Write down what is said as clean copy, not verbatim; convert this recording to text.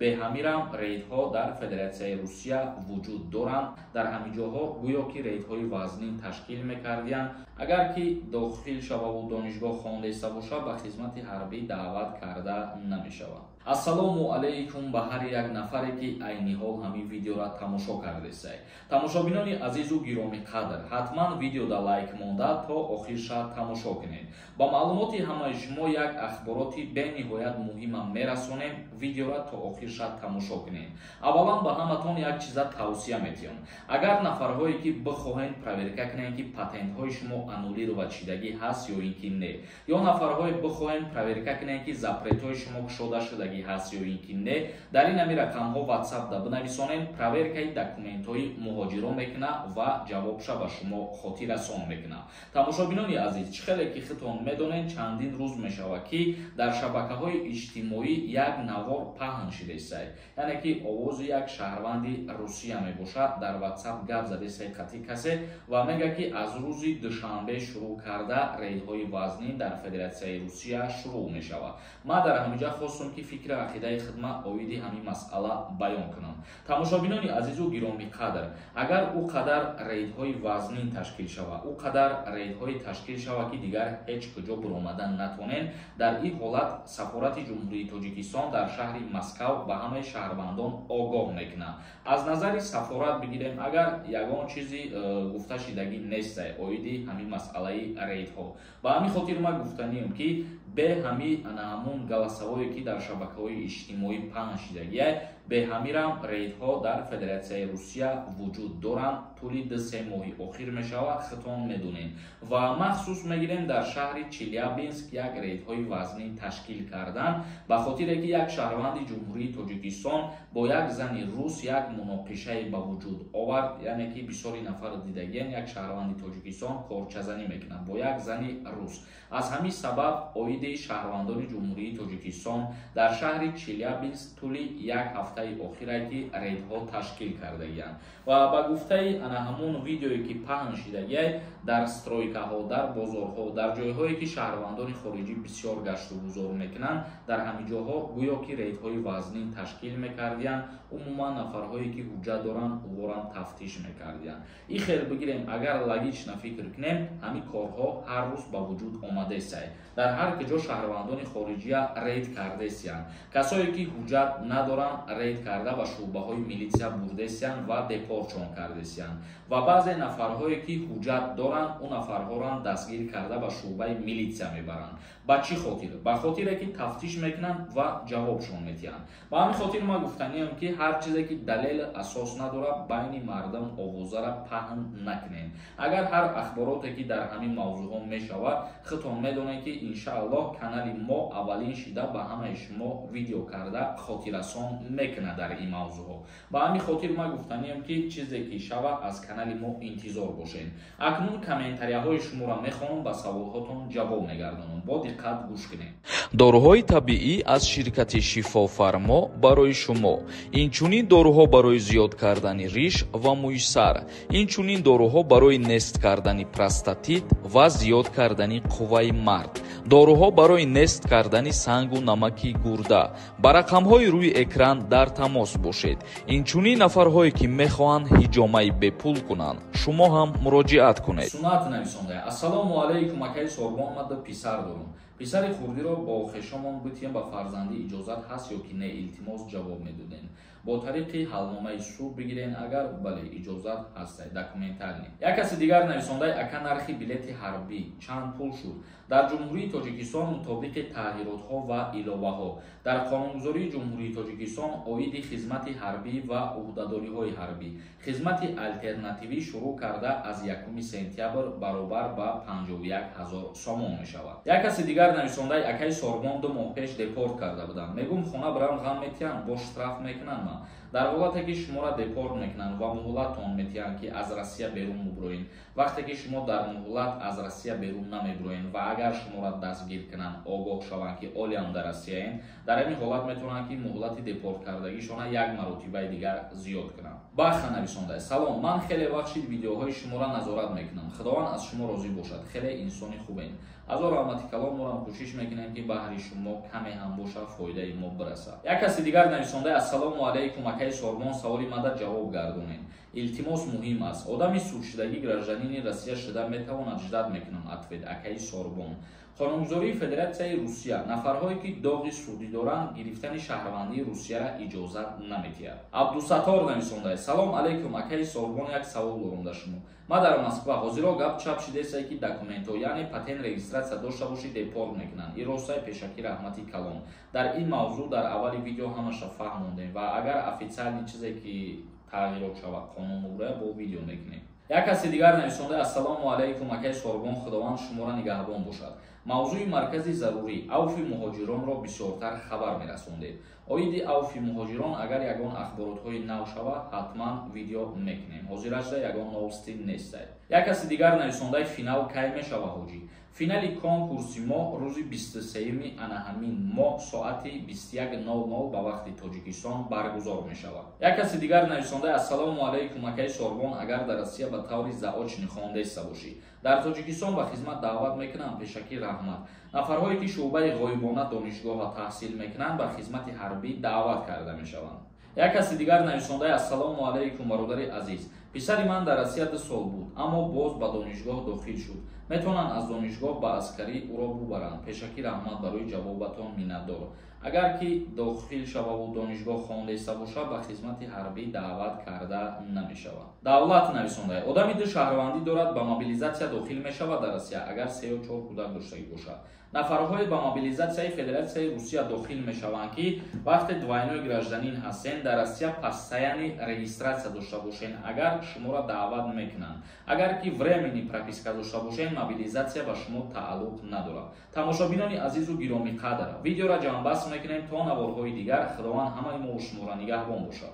Беҳамирам рейдҳо дар Федератсияи Русия вуҷуд доранд. Дар ҳамин ҷоҳо гӯё ки рейдҳои вазнин ташкил мекардиянд. Агар ки дохил шававу донишгоҳ хондаиста бошад, ба хизмати ҳарбӣ даъват карда намешавад. Ассалому алайкум ба ҳар як нафаре, ки айни ҳол ҳамин видеоро тамошо кардесай. Тамошобинони азизу гиромӣ қадр, ҳатман видеода лайк монда то охирша тамошо кунед. Ба маълумоти ҳамаи шумо як ахбороти бениҳоят муҳимам мерасонем. Видеоро то охирша тамошо кунед. Аввалан ба ҳаматон як чиза тавсия метиҳам. Агар нафарҳое ки бихоҳед проверка кунед, ки патентҳои шумо аннулировать шидагӣ ҳаст ё ин ки не, ё нафарҳое бихоҳед проверка кунед, ки запретҳои шумо кушода шудагӣ ҳаст ё ин ки не, дар ин ҳами рақамҳо WhatsApp-да бинависонед, проверкаи документҳои муҳоҷирон мекунад ва ҷавобша ба шумо хотиррасон мекунад. Тамошобинони азиз, чӣ хеле ки худтон медонед, чандин рӯз мешавад, ки дар шабакаҳои иҷтимоӣ як навор паҳн шидесай, яъне ки овози як шаҳрванди Русия мебошад, дар WhatsApp гап задесай қатъи касе ва мегӯяд, ки аз рӯзи душанбе шурӯъ карда рейдҳои вазнин дар Федератсияи Русия шурӯъ мешавад. Ман дар ҳаминҷа хостум, ки фикри ақидаи хидмат оиди ҳамин масъала баён кунам. Тамошобинони азизу гиромӣ қадр, агар ӯ қадар рейдҳои вазнин ташкил шавад, ӯ қадар рейдҳои ташкил шавад, ки дигар ҳеҷ куҷо буромадан натонем, дар ин ҳолат сафорати Ҷумҳурии Тоҷикистон дар шаҳри Москав ба ҳамаи шаҳрвандон огоҳ мекунад. Аз назари сафорат бигирем, агар ягон чизи гуфта шидагӣ нестай оиди ҳамин масъалаи рейдҳо. Ба ҳамин хотир ман гуфтанием, ки бе ҳами ана ҳамун голосовое, ки дар шабакаҳои иҷтимоӣ паҳн шидагиай, беҳамирам рейдҳо дар Федератсияи Русия вуҷуд доранд. Тӯли 2-3 моҳи охир мешавад, худтон медонед. Ва махсус мегирем, дар шаҳри Челябинск як рейдҳои вазнин ташкил кардан, ба хотире ки як шаҳрванди Ҷумҳурии Тоҷикистон бо як зани рус як муноқишае ба вуҷуд овард. Яъне ки бисёри нафар дидагиян, як шаҳрванди Тоҷикистон корчазанӣ мекунад бо як зани рус. Аз ҳамин сабаб оиди шаҳрвандони Ҷумҳурии Тоҷикистон дар шаҳри Челябинск тӯли як ҳафтаи охире ки рейдҳо ташкил кардагиянд. Ва ба гуфтаи ана ҳамон видеое, ки паҳн шидагиай, дар стройкаҳо, дар бозорҳо, дар ҷойҳое ки шаҳрвандони хориҷӣ бисёр гашту гузор мекунанд, дар ҳамин ҷоҳо гӯё ки рейдҳои вазнин ташкил мекардиянд. Умуман нафарҳое ки ҳуҷҷат доранд, уворам тафтиш мекардиянд. Ин хел бигирем, агар логично фикр кунем, ҳамин корҳо ҳар рӯз ба вуҷуд омадесай. Дар ҳар куҷо шаҳрвандони хориҷия рейд кардесиянд. Касое ки ҳуҷҷат надоранд, рейд карда ба шӯъбаҳои милитсия бурдесиянд ва депортшон кардесиянд. Ва баъзе нафарҳое ки ҳуҷҷат доранд, ӯ нафарҳоро дастгир карда ба шӯъбаи милитсия мебаранд. Ба чӣ хотир? Ба хотире ки тафтиш мекунанд ва ҷавобшон медиҳанд. Ба ҳамин хотир ман гуфтаниям, ки ҳар чизе ки далел асос надорад, байни мардум овозаро паҳн накунед. Агар ҳар ахбороте ки дар ҳамин мавзӯъҳо мешавад, худтон медонед, ки иншааллоҳ канали мо аввалин шида ба ҳамаи шумо видео карда хотиррасон мекунад дар ин мавзӯъҳо. Ба ҳамин хотир ман гуфтаниям, ки чизе ки шавад, аз канали мо интизор бошед. Акнун комментарияҳои шуморо мехонам, ба саволҳотон ҷавоб мегардонам. Бо диққат гӯш кунед. Доруҳои табиӣ аз ширкати Шифофармо барои шумо. Инчунин доруҳо барои зиёд кардани риш ва мӯи сар, инчунин доруҳо барои нест кардани простатит ва зиёд кардани қувваи мард, доруҳо барои нест кардани сангу намаки гурда. Ба рақамҳои рӯи экран дар тамос бошед. Инчунин нафарҳое ки мехоҳанд ҳиҷомаи бепул кунанд, шумо ҳам муроҷиат кунед. Сунат нависонда: Ассалому алайкум, акаи Сорбон, ман ду писар дорам. Писари хурдиро бо хешомон битиям, ба фарзандӣ иҷозат ҳаст ё ки не? Илтимос, ҷавоб медодем. Бо тариқи ҳалномаи суд бигирен, агар бале, иҷозат ҳастай, документально. Як каси дигар нависондаи: Ака, нархи билети ҳарбӣ чанд пул шуд? Дар Ҷумҳурии Тоҷикистон мутобиқи тағйиротҳо ва иловаҳо дар қонунгузории Ҷумҳурии Тоҷикистон оиди хизмати ҳарбӣ ва ӯҳдадориҳои ҳарбӣ, хизмати алтернативӣ шурӯъ карда аз 1 сентябр баробар ба 51 ҳазор сомон мешавад. Як каси дигар нависондаи: Акаи Сорбон, 2 моҳ пеш депорт карда будам, мегӯм хона бирам, ғам метиҳанд, бо штраф мекунанд ма? Дар ҳолате ки шуморо депорт мекунанд ва муҳлаттон метиҳанд, ки аз Россия берун бубуроед, вақте ки шумо дар муҳлат аз Россия берун намебуроед ва агар шуморо дастгир кунанд, огоҳ шаванд, ки олиам дар Россияен, дар ҳамин ҳолат метавонанд, ки муҳлати депорт кардагишона як маротибаи дигар зиёд кунанд. Баха нависонда: Салом, ман хеле вақт шид видеоҳои шуморо назорат мекунам. Худованд аз шумо розӣ бошад, хеле инсони хубен. Аз он раҳмати калон, моам кӯшиш мекунем, ки баҳри шумо каме ҳам боша, фоидаи мо бирасад. Як каси дигар нависонда: «Ассалому алайкум, акаи Сорбон, саволи мада ҷавоб гардонед, илтимос, муҳим аст. Одами судшудагӣ гражданини Россия шуда метавонад? Ждать мекунам ответ, акаи Сорбон». Қонунгузории Федератсияи Русия нафарҳое, ки доғи судӣ доранд, гирифтани шаҳрвандии Русияро иҷозат намедиҳад. Абдусаттор нависонда: «Салом алайкум, акаи Сорбон, як савол дорам да шумо. Ма дар Москва. Ҳозиро гап чап шидесае, ки документҳо, яъне патент, регистрация дошта бошӣ, депорт мекунанд. Ин ростае? Пешакӣ раҳмати калон». Дар ин мавзӯъ дар аввали видео ҳамаша фаҳмондем ва агар официальный чизе ки тағйирот шавад, қонун мубурая, бо видео мекунем. Як каси дигар нависонда: «Ассалому алайкум, акаи Сорбон, Худованд шуморо нигаҳбон бошад. Мавзӯи маркази зарурӣ, авфи муҳоҷиронро бисёртар хабар мерасондед. Оиди авфи муҳоҷирон агар ягон ахборотҳои нав шавад, ҳатман видео мекунем. Ҳозирашда ягон новости нестай». Як каси дигар нависондаи: «Финал кай мешава, ҳоҷӣ?» Финали конкурси мо рӯзи 23-юми ана ҳамин моҳ соати 21:00 ба вақти Тоҷикистон баргузор мешавад. Як каси дигар нависондаи: «Ассалому алайкум, акаи Сорбон, агар дар Россия ба таври заочный хондаиста бошӣ, дар Тоҷикистон ба хизмат даъват мекунанд? Пешакӣ раҳмат». Нафарҳое, ки шӯъбаи ғоибона донишгоҳа таҳсил мекунанд, ба хизмати ҳарбӣ даъват карда мешаванд. Як каси дигар нависондаи: «Ассалому алайкум, бародари азиз, писари ман дар Россия 2 сол буд, аммо боз ба донишгоҳ дохил шуд. Метавонанд аз донишгоҳ ба аскарӣ ӯро бубаранд? Пешакӣ раҳмат барои ҷавобатон, миннатдор». Агар ки дохил шававу донишгоҳ хондаиста бошад, ба хизмати ҳарбӣ даъват карда намешавад. Давлат нависонда: «Одами ду шаҳрвандӣ дорад, ба мобилизация дохил мешавад дар Россия, агар сею чор кӯдак доштагӣ бошад?» Нафарҳое ба мобилизатсияи Федератсияи Русия дохил мешаванд, ки вақте двойной гражданин ҳастен, дар Россия постоянный регистрация дошта бошен, агар шуморо даъват мекунанд. Агар ки временный прописка дошта бошен, мобилизация ба шумо тааллуқ надорад. Тамошобинони азизу гиромиқадр, видеоро ҷамъбаст мекунем. То наворҳои дигар Худованд ҳамаи мо шуморо нигаҳбон бошад.